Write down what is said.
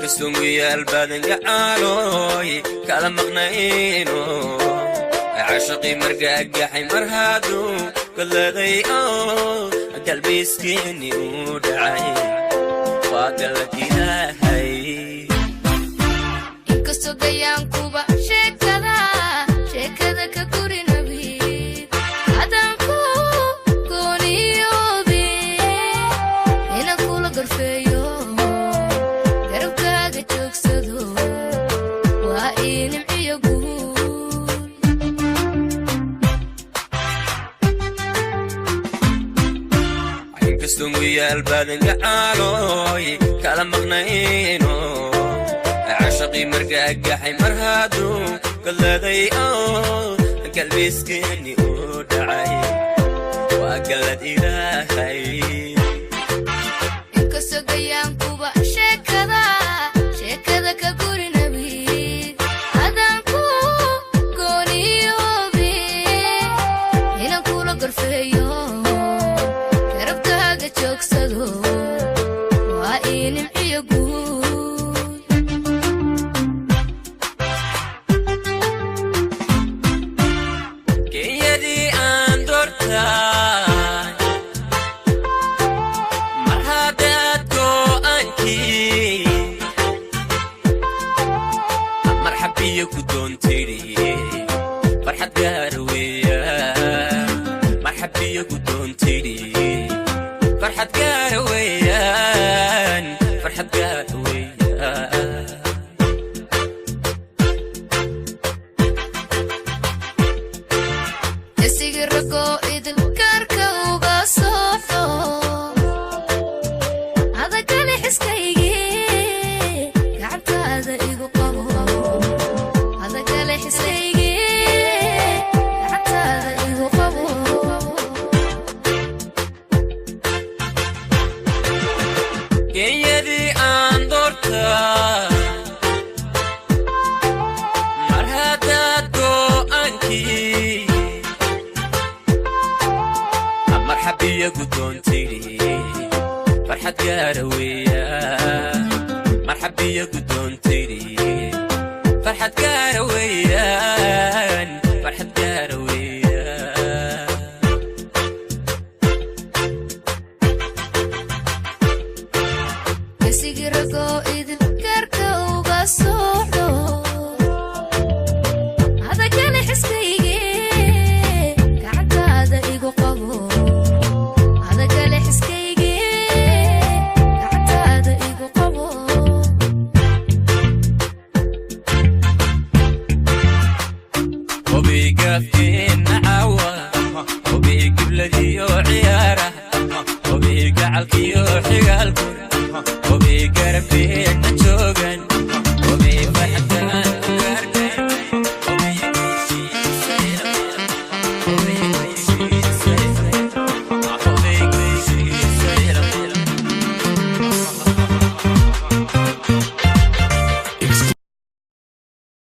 Inkastoo guyaal badan gacaalooy kala maqnayno, cashaqii margaagaxay mar hadduu godladay oo galbiiskiinni uu dhacay, waa galad Ilaahay. Inkastoo gayaankuba sheekada sheekada ka gurinabi, haddaan ku gooniyoobi inaan kula gorfeeyo, garabkaaga joogsado, waa ii nimciyo guul. Inkastoo guyaal badan gacaalooy kala maqnayno, cashaqii margaagaxay mar hadduu godladay oo galbiiskeenni uu dhacay, waa galad Ilaahay. Inkastoo gayaankuba sheekada sheekada ka gurinabi, haddaan ku gooniyoobi inaan kula gorfeeyo, garabkaaga joogsado, waa ii nimciyo guul. Kenyadii aan doortay mar haddaad go'aankii marxabiyo ku doontidhi, farxad gaara weeyaan. Marxabiyo ku doontidhi, farxad gaara weeyaan, farxad gaara weeyaan. Isigi ragoo idil gaarka uga soxo, adagale xiskaygii, gacantaada igu qabo. Adagale xiskaygii, gacantaada igu qabo. Kenyadii aan doortaa mar haddaad go'aankii marxabiyo gudoontidhi, farxad gaara weeyaan. Marxabiyo gudoontidhi, farxad gaara weeyaan, farxad gaara weeyaan. Isigi ragoo idil gaarka uga socdo, adagale xiskaygii, gacantaada igu qabo. Adagale xiskaygii, gacantaada igu qabo. Hubigaafkeenna caawa, hubi gibladiyo ciyaara, hubi gacalkiyo xigaalku.